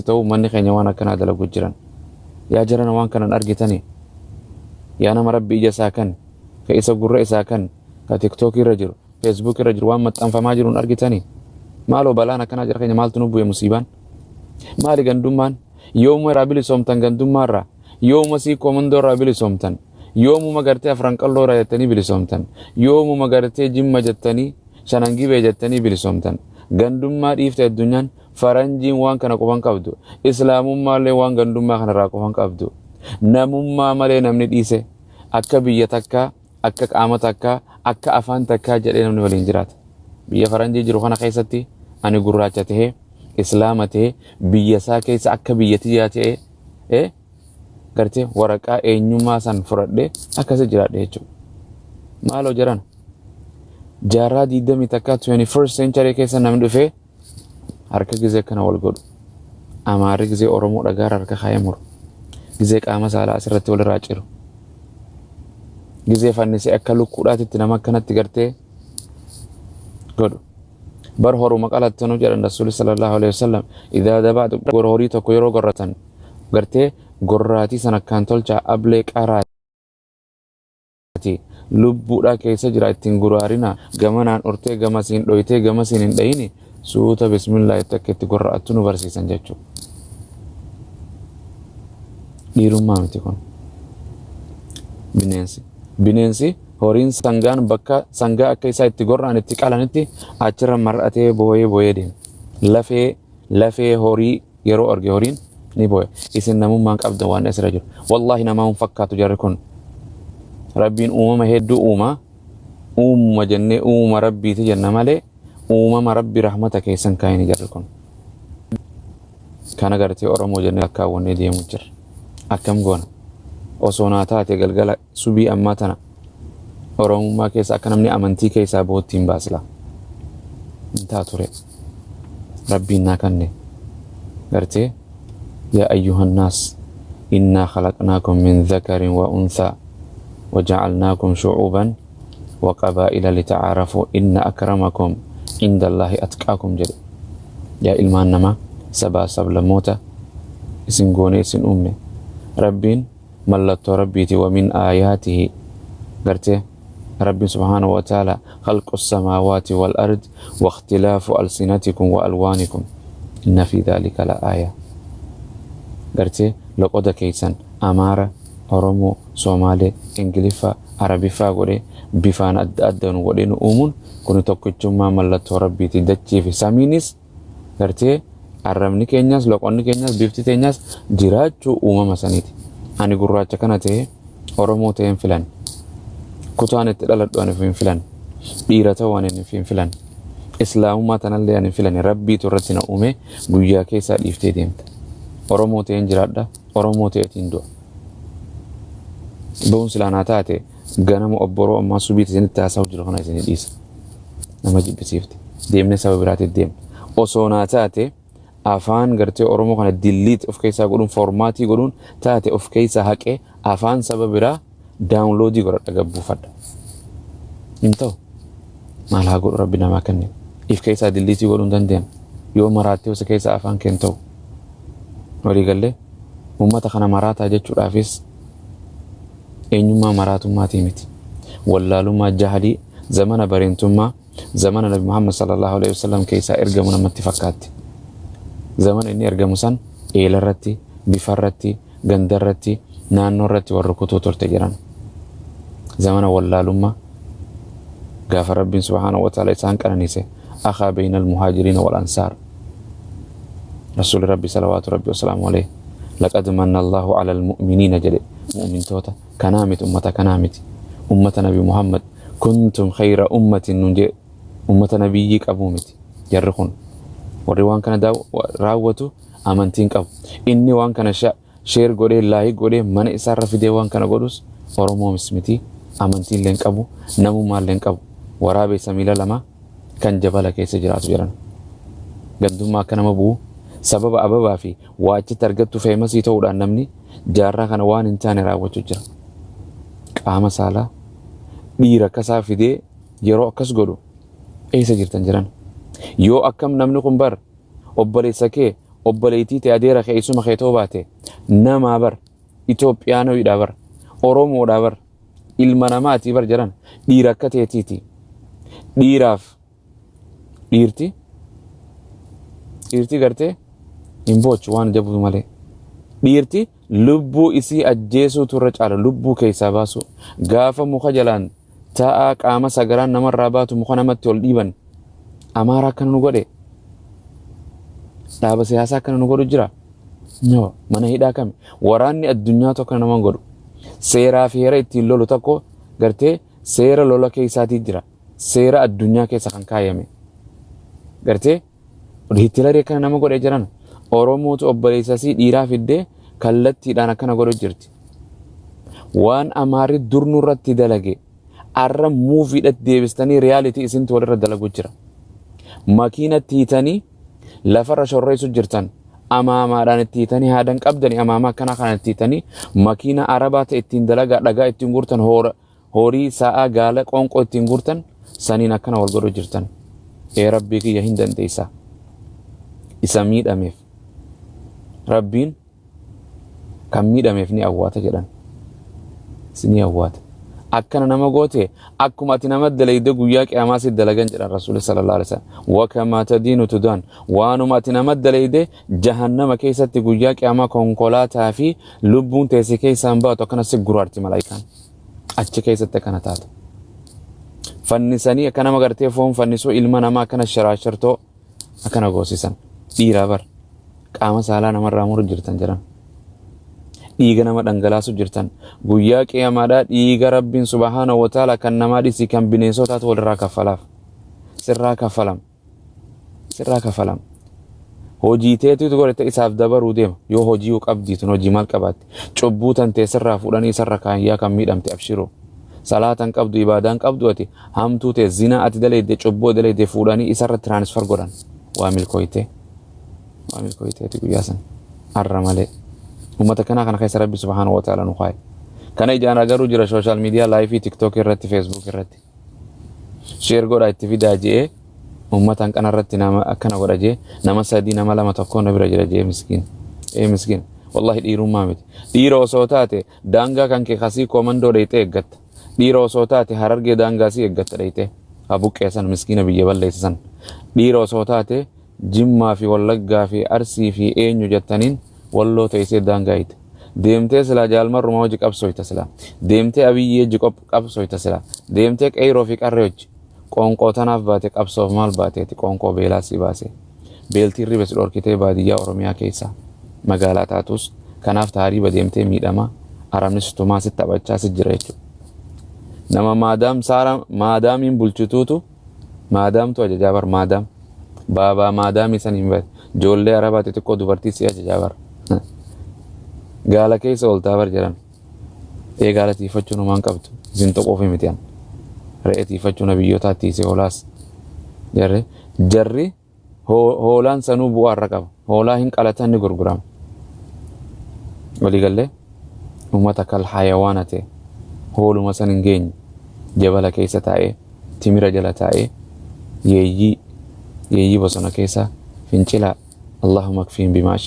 ta'u uummanni keenya waan akkanaa dalagu jiran. Yaa jarana, waan kanan argitani? Yaa nama Rabbi ija isaa kan ka isa gurra isaa kan ka TikTok irra jiru, Facebook irra jiru, waan maxxanfamaa jiruun argitani? Maaloo, balaan akkanaa jira keenya, maaltu nu bu'e? Musiibaan maali? Gandummaan yoomuma irraa bilisoomtan? Gandummaarraa yoomuma sii koomandoo irraa bilisoomtan? Yoomuma gartee Afran Qalloo irraa jettanii bilisoomtan? Yoomuma gartee Jimma jettanii, Shanan Gibee jettanii bilisoomtan? Gandummaa dhiifte addunyaan. Faranjiin waan kana qofan qabdu, islaamummaallee waan gandummaa kanarraa qofan qabdu. Namummaa malee namni dhiise akka biyya takkaa, akka qaama takkaa, akka afaan takkaa jedhee namni waliin jiraata. Biyya faranjii jiru kana keessatti ani gurraacha tahee, islaama tahee, biyya isaa keessa akka biyya tiyyaa ta'ee, gartee waraqaa eenyummaa san fudhadhee akkasi jiraadhe jechuudha. Maaloo jiran, jaarraa 21, 21st century keessa namni dhufee harka gizee akkana wal godhu. Amaarri gizee Oromoo dhagaara harka kaayee muru. Gizee qaama saalaa asirratti walirraa ciru. Gizee fannisee akka lukkuudhaatitti nama akkanatti gartee godhu. Bar horuma qalattanu jedhan Rasuulli sallallahu alaihi wasallam, idaa dabaatu horii tokko yeroo gorratan, gartee gorraatii san akkaan tolchaa, ablee qaraati lubbuudhaa keessa jira ittiin guraarina, gamanaan urtee gamasiin dhoytee gamasiin hin dhayini, suuta bismillah itti akka itti gorra'attu nu barsiisan jechuudha. Dhiirummaa miti kun. Bineensi. Bineensi horiin sangaan bakka sangaa akka isaa itti gorra'an itti qalanitti achirra mar'atee booyee booyee deema. Lafee horii yeroo arge horiin ni booya. Isin namummaan qabdan waan asirra jiru. Wallaahi, namaa hin fakkaatu jarri kun. Rabbiin uumama hedduu uumaa. Uumuma jennee uumama Rabbiiti jenna malee uumama Rabbi rahmata keessan kaayini jarri kun. Kana gartee Oromoo jennee lakkaawwannee deemuu jirra. Akkam goona? Osoo naa taate galgala subii ammaa tana Oromummaa keessa akka namni amantii keessaa bahutti hin baasila. Hin taatu ture. Rabbiin naa kanne. Gartee yaa ayyuhan naas, innaa khalaqnaakum min dhakarin wa unthaa وجعلناكم شعوبا وقبائل لتعارفوا إن أكرمكم عند الله أتقاكم jedhe. Yaa ilmaan namaa, sabaa sablammoota isin goone isin uumne. Rabbiin mallattoo Rabbiiti, ومن آياته, gartee Rabbiin سبحانه وتعالى خلق السماوات والأرض واختلاف ألسنتكم وألوانكم إن في ذلك لآية. Gartee loqoda keessan Amaara, Oromoo, Somaalee, Ingiliffaa, Arabiffaa godhee bifaan adda adda nu godhee nu uumuun kun tokkichummaa mallattoo Rabbiiti. Dachii fi samiinis, gartee arrabni keenyas, loqonni keenyas, bifti teenyas jiraachuu uumama saniiti. Ani gurraacha kana ta'e, Oromoo ta'e hin filan. Kutaan itti dhaladhu ani hin filan. Dhiira ta'uu ani hin filan. Islaamummaa tanallee ani hin filan. Rabbiitu irratti na uume, guyyaa keessaa dhiiftee deemta. Oromoo ta'een jiraadha. Oromoo ta'eetiin du'a. Ba'uun silaa naa taate ganama obboroo ammaa subiita isinitti haasa'u jiru kana isinii dhiisa. Nama jibbisiifti. Deemnee saba biraatiif deemna. Osoo naa taate afaan gartee Oromoo kana delete of keessaa godhuun, format godhuun taate, of keessaa haqee afaan saba biraa download godhadha, gabbuufadha. Hin ta'u. Maal haa godhu, Rabbi namaa kenne. If keessaa delete godhuu hin dandeenyu. Yoo maraattee osa keessaa afaan kee hin ta'u. Walii gallee uummata kana maraataa jechuudhaafis eenyummaa maraatummaatii miti. Wallaalummaa, jahalii zamana bareentummaa, zamana Nabi Muhammad sallallahu alaihi wasallam keessaa ergamu namatti fakkaatti. Zamana inni ergamu san eelarratti, bifarratti, gandarratti, naannoorratti warri kutuu turte jiran. Zamana wallaalummaa gaafa Rabbiin subhaanahu wa ta'ala isaan qananiise, أخى بين المهاجرين والأنصار. Rasuulli Rabbi salawaatu Rabbi wasalaamu alayhi لقد من الله على المؤمنين jedhe. Mu'mintoota kanaa miti, ummata kanaa miti, ummata Nabi Muhammad كنتم خير أمة nun jedhe, ummata nabiyyii qabuu miti jarri kun. Warri waan kana raawwatu amantiin qabu. Inni waan kana share godhee, like godhee, mana isaarra fidee waan kana godhus Oromoomis miti, amantiillee hin qabu, namummaallee hin qabu. Waraabessa miila lama kan jabala keessa jiraatu jedhan. Gandummaa akka nama bu'u sababa ababaa fi waa achitti argattu famous ta'uudhaan namni jaarraa kana waan hin taane raawwachuu jira. Qaama saalaa dhiira akkasaa fidee yeroo akkas godhu eessa jirtan jiran? Yoo akkam namni kun bar obboleessa kee Obboleettii ta'e, adeera kee, isuma kee ta'uu baate, namaa bar, Itoophiyaanoidha bar, Oromoodha bar, ilma namaati bar jedhan. Dhiira akka teetiiti. Dhiiraaf dhiirti dhiirti gartee hin boochu waan jabu malee. Dhiirti lubbuu isii ajjeesuutu irra caala lubbuu keessaa baasu. Gaafa muka jalaan taa'aa qaama sagaraan namarraa baatu muka namatti ol dhiiban. Amaara akkana nu godhe. Dhaaba siyaasaa akkana nu godhu jira. No, mana hidhaa kami? Waraanni addunyaa tokko nama godhu. Seeraa fi heera ittiin lolu tokko gartee seera lola keessaatii jira. Seera addunyaa keessa kan kaayame. Gartee Hitler akkana nama godhee jiran. Oromootu obboleessasii dhiiraa fiddee kallattiidhaan akkana godhu jirti. Waan Amaarri dur nurratti dalage arra movie-dhatti deebistanii reality isintu walirra dalagu jira. Makiinatti hiitanii lafarra shorreessu jirtan. Amaamaadhaan itti hiitanii, haadan qabdani amaamaa akkana kana itti hiitanii, makiina arabaa ta'e ittiin dalagaa, dhagaa ittiin guurtan, horii, sa'a, gaala, qoonqoo ittiin guurtan saniin akkana wal godhu jirtan. Ee Rabbii kiyya, hin dandeessa. Isa miidhameef Rabbiin kan miidhameef ni awwaata jedhan. Ni awwaata. Akkana nama goote, akkuma ati nama dalayde guyyaa qiyaamaa si dalagan jedhan Rasuulli sallallahu alaihi wasallam. Wakamaa tadiinu tudaan, waanuma ati nama dalayde jahannama keessatti guyyaa qiyaamaa konkolaataa fi lubbuun teesse keessaan baatu akkana si guraarti malaayikaan. Achi keessatti akkana taata. Fannisanii akka nama gartee foon fannisuu ilma namaa akkana sharaashartoo akkana goosisan. Dhiiraa bar qaama saalaa namarraa muru jirtan jedhan. Dhiiga nama dhangalaasu jirtan. Guyyaa qiyamaadhaa dhiiga Rabbiin subhaana wa ta'ala kan namaa dhisi kan bineensotaatu walirraa kaffalaaf. Sirraa kaffalam. Sirraa kaffalam. Hojii teetiitu godhate isaaf dabaruu deema. Yoo hojii qabdii tun hojii maal qabaatti? Cubbuu tan teessirraa fuudhanii isarra kaan, yaa kan miidhamte abshiroo. Salaatan qabdu, ibaadaan qabdu, ati hamtuu ta'e, zinaa ati dalayde, cubbuu dalayde fuudhanii isarra transfer godhan. Waa milkooytee. Waa milkooyteeti guyyaa san. Arra malee. Uummata kanaa kana keessa Rabbi subhaanahu wa ta'ala nu kaaye. Kana ijaan agaruu jira social media live TikTok irratti, Facebook irratti. Share godhaa, itti fidaa je'ee, uummata hanqana irratti nama akkana godha jee, nama sadii, nama lama, tokko na bira jira jee. Miskiin, ee miskiin, wallahi dhiirummaa miti. Dhiira osoo taate daangaa kan kee kasii koomandoo dheeyxee eeggatta. Dhiira osoo taate Harargee daangaa sii eeggatta dheeyxee habuqqee san, miskiina biyya balleessa san. Dhiira osoo taate Jimmaa fi Wallaggaa fi Arsii fi eenyu jettaniin Walloo teessee daangaa hiite deemtee silaa jaalmarrumaa hojii qabsooyta, silaa deemtee Abiyyee hojii qabsooyta, silaa deemtee qeyroo fi qarree hojii. Qoonqoo tanaaf baate qabsoof maal baateeti? Qoonqoo beelaa si baase. Beeltiin ribe si dhorkitee baadiyyaa Oromiyaa keessa magaalaa taatus kanaaf taariiba deemtee miidhamaa, arabni sutumaa si taphachaa si jira jechuudha. Nama maadaam saara maadaamiin bulchituutu maadaamtu ajajaa bar, maadaam baabaa maadaamii san hin bare, ijoollee arabaa xixiqqoo dubartii si ajajaa bar, gaala keessa ooltaa bar jedhan. Ee, gaala tiifachuun homaan qabdu, isin tuquufi miti an. Re'ee tiifachuu nabiyyootaa tiise hoolaas. Jarri jarri hoolaan sanuu bu'aa irra qaba. Hoolaa hin qalatan, ni gurgurama. Waliigallee uummata kal hayawaana ta'e hooluma san hin geenye, jabala keessa taa'ee, timira jala taa'ee, yeeyyii yeeyyii bosona keessa fincilaa. Allahumma kfiin bimaa.